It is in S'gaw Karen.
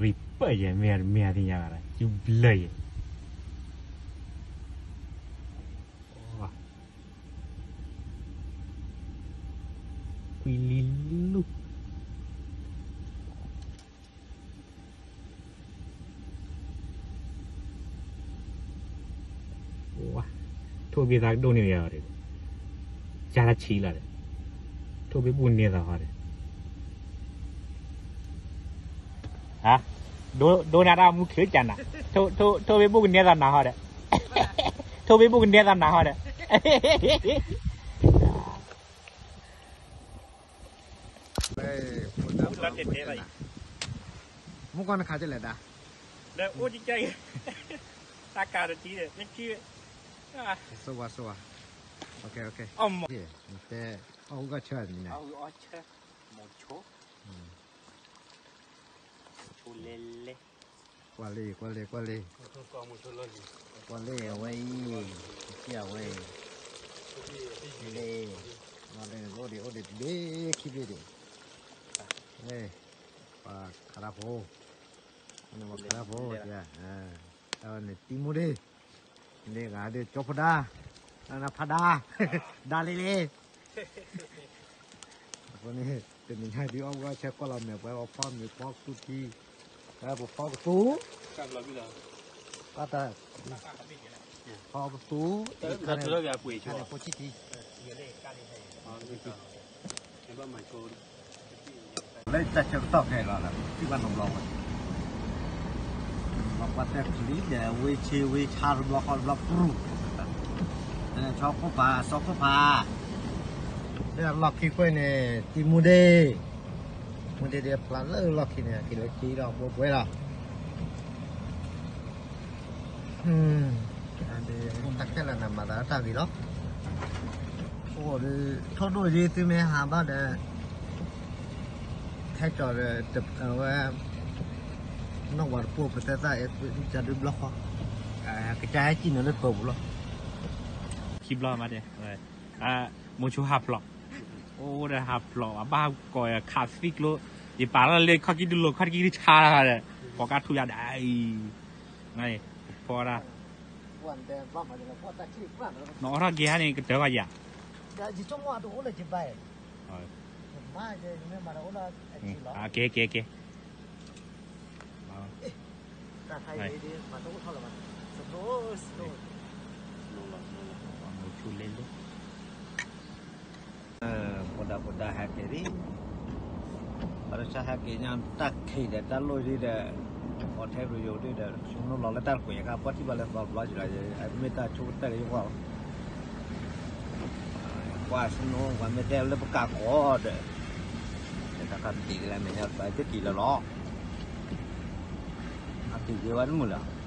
ရံးပၢၢ်ယဲ မ့ၢ်မ့ၢ်သ့ၣ်ညါဘၣ်ဒီး ယူဘျၢယဲ ကွံလံလူၢ် ထိၣ်ဘ့ၣ်သးကဒိၣ်န့ၢ်ယၤဒီး ကၢ်လၢဆံးလီၤဒီး ထိၣ်ဘ့ၣ်ဘူၣ်ကနဲသးဟီဒီး ဒိနၤတၢ်မူချုးကၢ်နၤ ထိၣ်ဘ့ၣ်ဘူၣ်ကနဲသးနၤဟီဒီး ထိၣ်ဘ့ၣ်ဘူၣ်ကနဲသးနၤဟီဒီး လၢတဲတဲလီၤ မူကီၢ်နခးကလဲၣ်ဒၣ် လၢအိၣ်ကကဲ တၢ်ကးတထံၣ် မ့ၢ်ထံၣ် ဆိဝါဆိဝါ အီၣ်မ့ၢ် တဲ အီၣ်ဂူၢ်အီၣ်ဆၢန့ၣ် အီၣ်ဂူၢ်အီၣ်ဆၢ မိၤဆိ ဆိလဲၤလဲၤ ကွၢ်လံ ကွၢ်လံ ကွၢ်လံ ကွၢ်လံ အဝဲအံၤ ကစံၣ်အဝဲအံၤ လံ အိၣ်ဒံးအိၣ်ဒံးတဘ့ၣ်ခံဘ့ၣ်ဒံး ပှၤခးတၢ်ဖိ ပှၤခးတၢ်ဖိ တၢ်ဝဲန့ၣ် တံမူဒံး ဒ်ဂၤဒ်ကၠီဖိဒါ နဖးဒါ ဒါလံလံ အဃိန့ၣ် တနံၤညါဒ်အီၣ်ဝဲဆဲကွၢ်လီၤမဲာ်ပှၤအီၣ်ဖီမ့ၤဖီကူထံ ပှၤဖီကသူ ပှၤတၢ် ဖီကသူ ခါန့ၣ်ဖိဆံၣ်ထံ လၢတၢ်ဆၢကတီၢ်ခဲအံၤလီၤ ထံၣ်ဘၣ်နီတဘျီဝဲ ပှၤတဲချံဒီး ဝ့ၢ်ဆ့ဝ့ၢ်ဆါတဘျီဃီတဘျီပရူၢ် ဆီခိၣ်ဖး ဆီခိၣ်ဖး လၢအလီၢ်ခံကွဲၢ်န့ၣ် တံမူဒ့ မူဒ့ဒ်အဖျါလၢလီၢ်ခံန့ၣ် က့ၤလၢက့ၤဒီးပှဲၤပှဲၤလီၤ တၢ်ခဲလၢာ်နမၤသးတၢ်ဂ့ၤလီၤ အိၣ်ဒီး ထိၣ်ဒိၣ်ဒ်သုမ့ၢ်ဟးဘၣ်ဒီး ဟဲကီၤဒီး အဝဲ နီၢ်ဝၤတပိၢ်ပသဲသၣ်အဲၣ်ဒုးဘျီဃီ ကစၢ်ဟဲကံၣ်နုာ်လၢပၢပူၤလီၤ ခံဘျီမးတဲ မိၤဆိဟးဖျိး အိၣ်ဒီးဟးဖျိး အဘၣ်ကိးခးသံကျိ ယပာ်လီၤလၢခီၣ်ကံၢ်ဒုလိၤ ခီၣ်ကံၢ်ဒုဆါဒီး ပိာ်ကါထူယၤဒၣ်အံၤ ဖီဒၣ် နအီၣ်ထီၣ်က့ၤဟါန့ၣ် ကတၢၢ်ဘၣ်ယၤ ကဲကဲကဲ မိၤဆိလဲၤလၢ ဖိဒါဖိဒါဟဲက့ၤလံ ပှၤတဆါဟဲက့ၤညါ တၢ်ခံးဒီးတၢ်လိၣ်ဒ်ဒီး Ontario ဒ်ဒီး ဆူနိလီၤလၢတၢ်တကွဲးအခါ ပှၤထံၣ်ဘၣ်လၢသီတဘျီကလီၤ မ့ၢ်တၢ်ဆိကတၢၢ်ကယီၤ ပှၤဆူနိ ပှၤမ့ၢ်တဲလၢပကးကီးဒီး တၢ်ခါတက့ၤကလၢမဲာ်ညါ ပတက့ၤလၢလီၤ အက့ၤက့ၤဝဲတမုာ်လၢၤ